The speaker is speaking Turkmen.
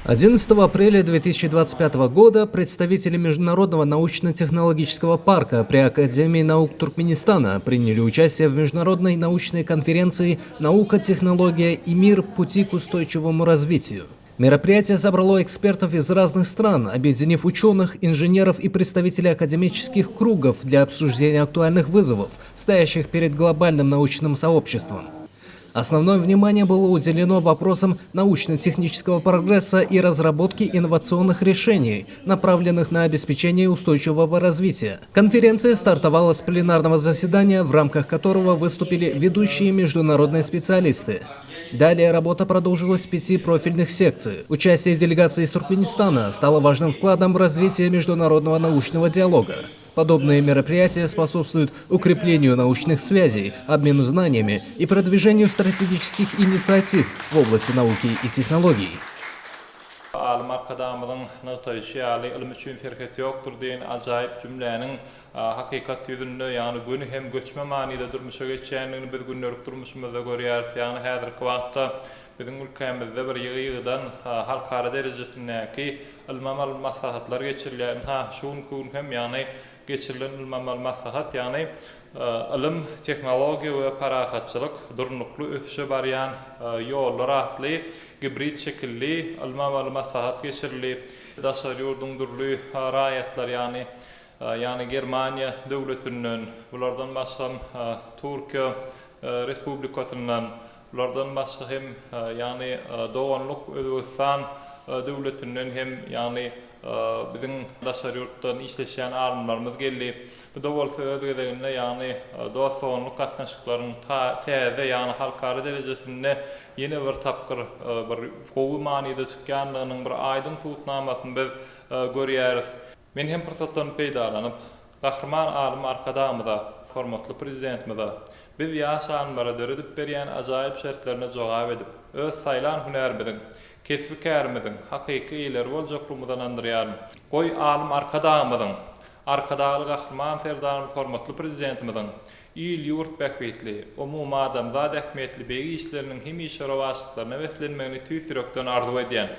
11 апреля 2025 года представители Международного научно-технологического парка при Академии наук Туркменистана приняли участие в международной научной конференции «Наука, технология и мир. Пути к устойчивому развитию». Мероприятие собрало экспертов из разных стран, объединив ученых, инженеров и представителей академических кругов для обсуждения актуальных вызовов, стоящих перед глобальным научным сообществом. Основное внимание было уделено вопросам научно-технического прогресса и разработки инновационных решений, направленных на обеспечение устойчивого развития. Конференция стартовала с пленарного заседания, в рамках которого выступили ведущие международные специалисты. Далее работа продолжилась в пяти профильных секциях. Участие делегации из Туркменистана стало важным вкладом в развитие международного научного диалога. Подобные мероприятия способствуют укреплению научных связей, обмену знаниями и продвижению стратегических инициатив в области науки и технологий. Alym Arkadagymyzyň nygtaýşy ýaly, Ylym üçin serhet ýokdur diýen ajaýyp jümläniň hakykat ýüzünde, ýagny göni hem göçme manyda durmuşa geçýändigini biz gündelik durmuşymyzda görýäris. Ýagny häzirki wagtda biziň ülkämizde bir ýygy-ýygydan halkara derejesindäki ylmy-amaly maslahatlar geçirilýär. Ynha, şu günki gün hem, ýagny geçirilen ylmy-amaly maslahat, ýagny Ylym, tehnologiýa we parahatçylyk, durnukly ösüşe barýan ýollar atly gibrid şekilli ylmy-amaly maslahat geçirildi. Daşary ýurduň dürli raýatlary, ýagny ýagny Germaniýa döwletinden, bulardan başgam Türkiýe Respublikasyndan, bulardan başga hem, ýagny doganlyk Özbegistan döwletinden hem, ýagny biziň daşary ýurtdan işleşýän alymlarymyz geldi. Bu-da bolsa öz gezeginde, ýagny dost-doganlyk gatnaşyklaryň täze, ýagny halkara derejesinde ýene bir tapgyr, bir gowy manyda çykýandygynyň bir aýdyň subutnamasyny biz görýäris. Men hem pursatdan peýdalanyp, Gahryman alym Arkadagymyza, hormatly Prezidentimize biz ýaş alymlara döredip berýän ajaýyp şertlerine jogap edip, öz saýlan hünärimiziň, kesbi-kärimiziň hakyky eýeleri boljaklygymyza ynandyrýaryn. Goý, alym Arkadagymyzyň, Arkadagly Gahryman Serdarymyz hormatly Prezidentimiziň il-ýurt bähbitli, umumadamzat ähmiýetli beýik işleriniň hemişe rowaçlyklaryna beslenmegini tüýs ýürekden arzuw edýän.